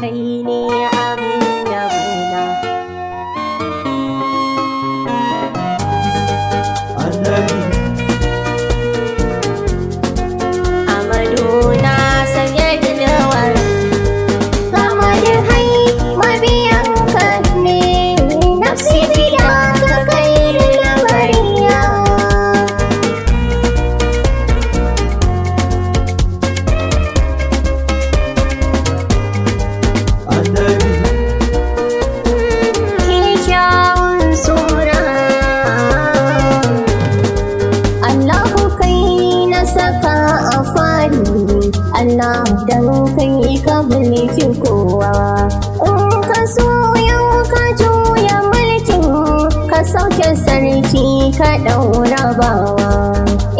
Kai ne abin yabona. Annabi. Amaduna sayyidul wara. Kamar hai mabiyan ka ne, nafsi bila ka kai lamariya. Annabi. Kyawun sura, Allahu kai na saka a fari, Allah dan kai ka mulki kowa. In ka so yau ka juya mulkin, ka sauke sarki ka ɗaura bawa.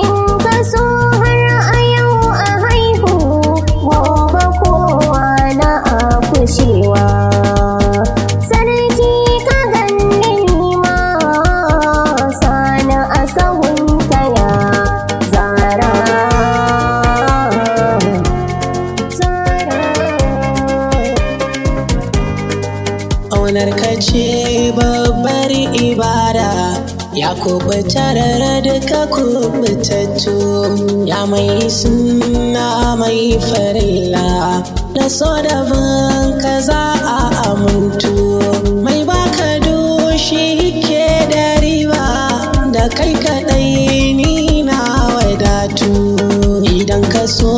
In ka so har a yau a haihu, gobe kowa na a kushewa. Sarki ka ganni ni ma sana a sahun taya zara. Zara. Ƙaunar ka ce babbar ibada, ya kubutar duka kubutattu, ya mai suna mai farilla, da so da ka za a amintu, mai baka dushi ke da riba, da kai kaɗai ni na wadatu, idan ka so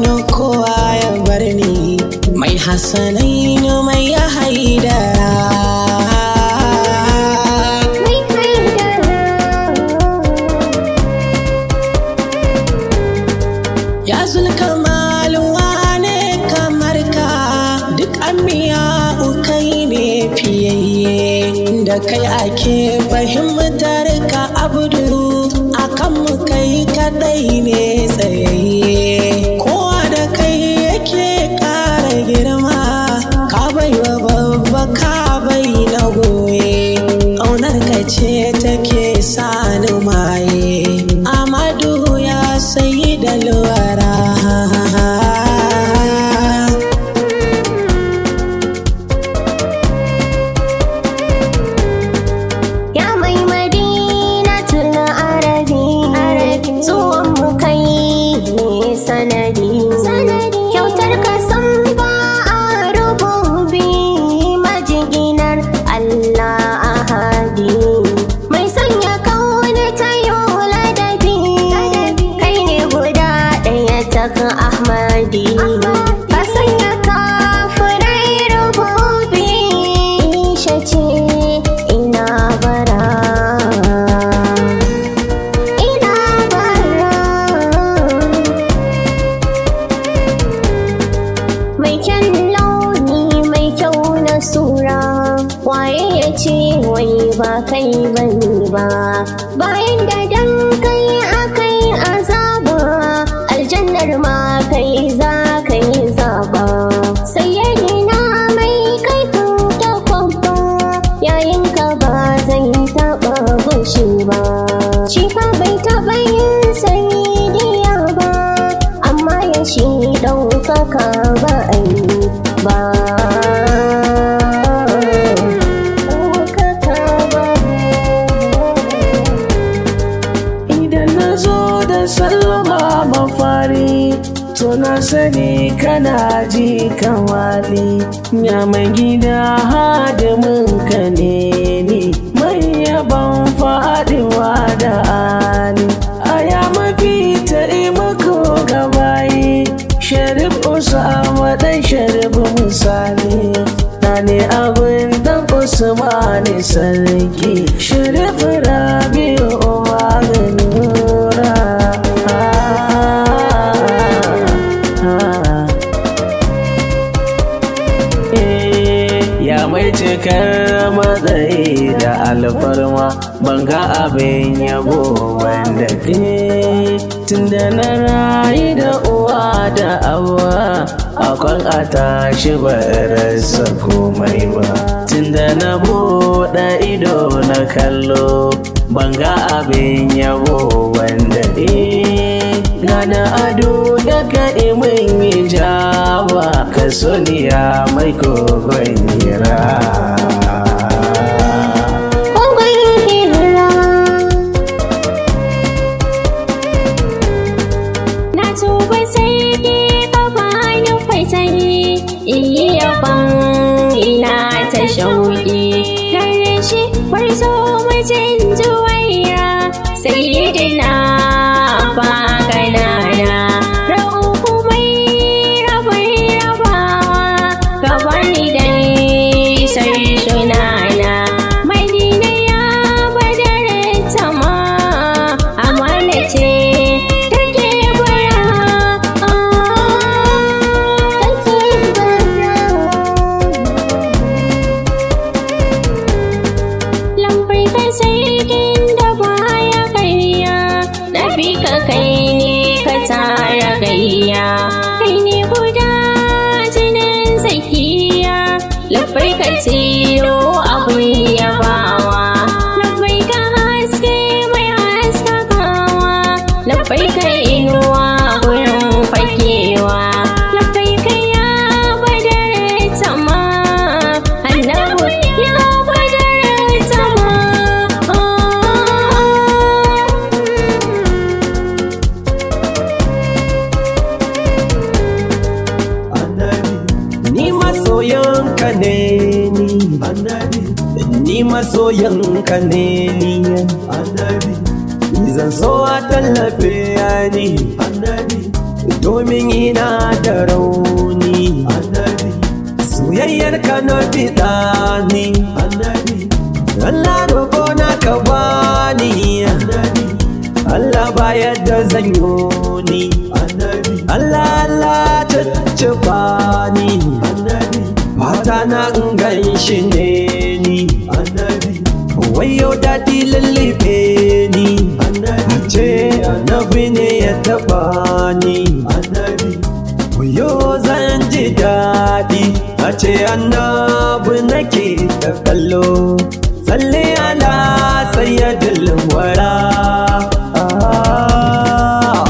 ni kowa ya bar ni, mai hassanai ni mai haidara. Mai haidara. Ya zulkamal wane kamar ka, duk anbiya kai ne fiyayye, da kai ake fahimtar ka abdu, akan mu kai kadai ne tsayayye, kowa da kai yake ƙara girma, ka baiwa babba ka bai na goye, ƙaunar ka ce take sani maye, Amadu ya sayi dalwara. Ya mai madinatul arabi, zuwan mu kai ne sanadi. Kyautar ka san ba a rububi, majiginar Allah ahadi. Mai sanya kauna ta yau ladabi, kai ne guda ɗaya tak Ahmadi. Ka sanya kafirai rububi, Isha ce ina bara. Ina bara. Mai kyan launi mai kyau na sura, waye ya ce wai ba kai bane ba. Bayan da dan kai akai azaba, aljannar ma kai za ka yi zaba. Sayyidina mai kaifin takwabba, yayin ka ba zai taɓa gushi ba. Shi fa bai taɓa yin sayidiya ba, amma ya shi ɗaukaka ba a yi ba. Ɗaukaka ba. Idan na zo da sallama mafari, to na sani kana ji kamali. Ya mai gida hadimin ka ne ni, mai yaban faɗiwa da Ali. Aya mafi taimako gabayi, Sharif Usama dan Sharif misali. Na ne abin dan Usmani sarki, Sharif Rabi'u Maganura. Ya mai cikar matsayi da alfarma, ban ga abin yabo wanda ke tunda na rayu da uwa da awa, akwan a tashi ba rasa komai ba, tunda na buɗe ido na kallo, ban ga abin yabo wanda ke. Gana ado da kaɗe mun yi jawa, ka soniya mai kogon hira. Kogon hira. Na tuba sarki ka bani fatari in yaban ina ta shauƙi gare shi bar zo mijin juwaira sayyidina ba kanana ra'uku mai rabar rabawa ka bani dai sai sunana madina ya badar tama amana ce take bara take bara. Lambar ka sarkin da baya karya, na fi ka kai ne ka tara gayya. Kai ne guda jinin zakiya, lambar ka tilo abun yabawa. Lambar ka haske mai haskakawa, lambar ka inuwa gurin fakewa. Lambar ka ya badar tama, annabu ya badar tama. Annabi, Ni masoyanka ne ni, Annabi, ni masoyanka ne ni. Annabi, Zan so a tallafe ni, Annabi, domin ina da rauni. Annabi, Soyayyar ka na fiɗa ni, Annabi, Allah roƙo na ka bani. Annabi, Allah ba yadda zan yi ni, Annabi, Allah Allah cicciɓa ni. Annabi, Fata na in gan shi ne ni, Annabi, wayo daɗi lullube ni. Annabi, Ce annabi ne ya taɓa ni, Annabi, wayo zan ji daɗi. A ce annabi nake ta kallo, tsalle ala sayyadul wara. Ah.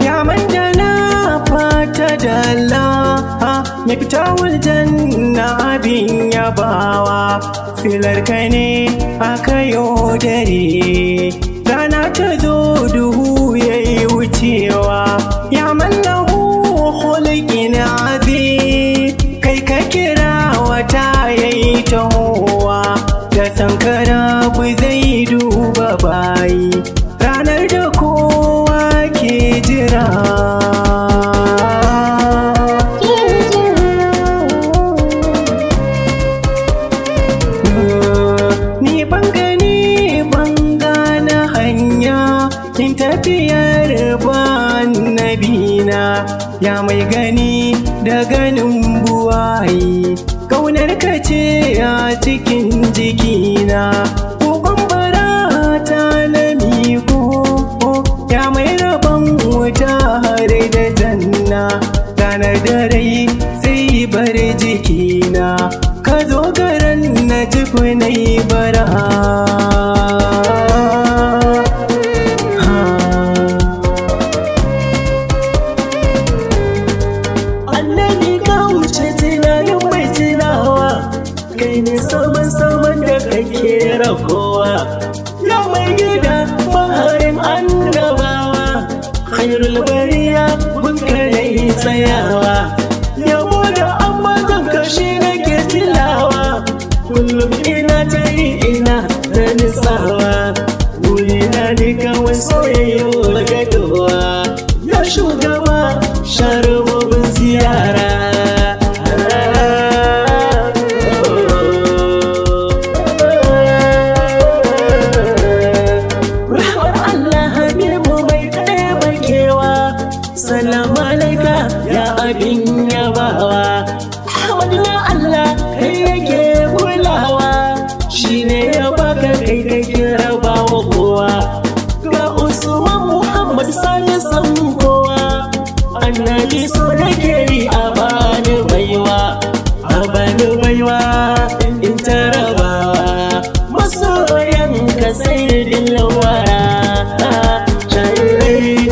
Ya manjana fata dalla Miftahul janna abin yabawa Silar ka ne aka yo dare Rana ta zo duhu yayi wucewa Ya mallahu khuluqin azim Kai ka kira wata yayi tahowa Da sankara bu zai duba bayi Ranar da kowa ke jira. Ni ban gani ban gane hanya in tafiyar ba nabina ya mai gani da ganin buwayi kaunar ka ce a cikin jikina kokon barata na miko ya mai rabon wuta har da janna ranar da rai zai bar jikina ka zo garan na jifi na yi bara. Annabi ka wuce tunanin mai tunawa, kai ne saman saman da kake rakowa. Ya mai gida faharin annabawa, khairul bariya mun kare tsayawa. Yabo da ambaton kashi nake tilawa, kullum ina ta yi ina ta nisawa. Wurina ne kawai soyayyo gadowa, ya shugaba sharubobin ziyara. Rahmar Allah Habibu mai ɗaya kewa, salamu alaika ya abin yabawa. Ahmad na Allah kai yake kulawa, shi ne ya baka kai kake rabawa kowa. Ga Usman Muhammad Sani san kowa, annabi so nake yi a bani baiwa, a bani baiwa in tara. Jairai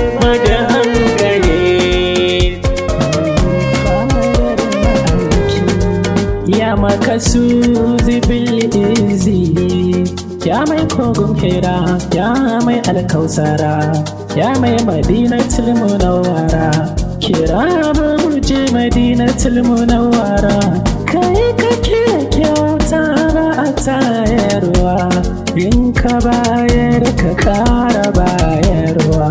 da hankali. Ya makasu zibil izi, ya mai kogon hira, ya mai alkausara, ya mai Madinatul Munawwara. Kira mu je Madinatul Munawwara. Kai kake kyauta ba a tayarwa, in ka bayar ka kara bayarwa.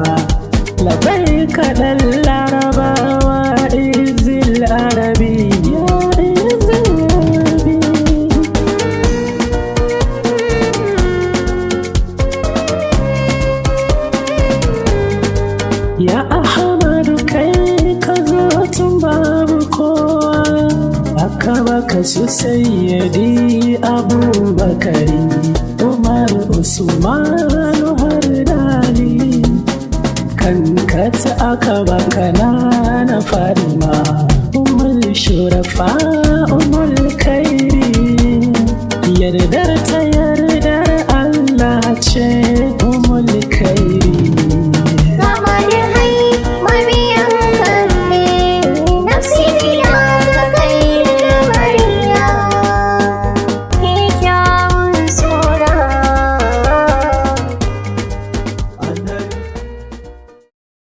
Labai kaɗan Larabawa, izil Arabi, ya izil Arabi. Ya Ahmadu, kai ka zo tun babu kowa, aka baka su Sayyadi Abubakari, Umar, Usmanu har Dali. Kankata aka baka na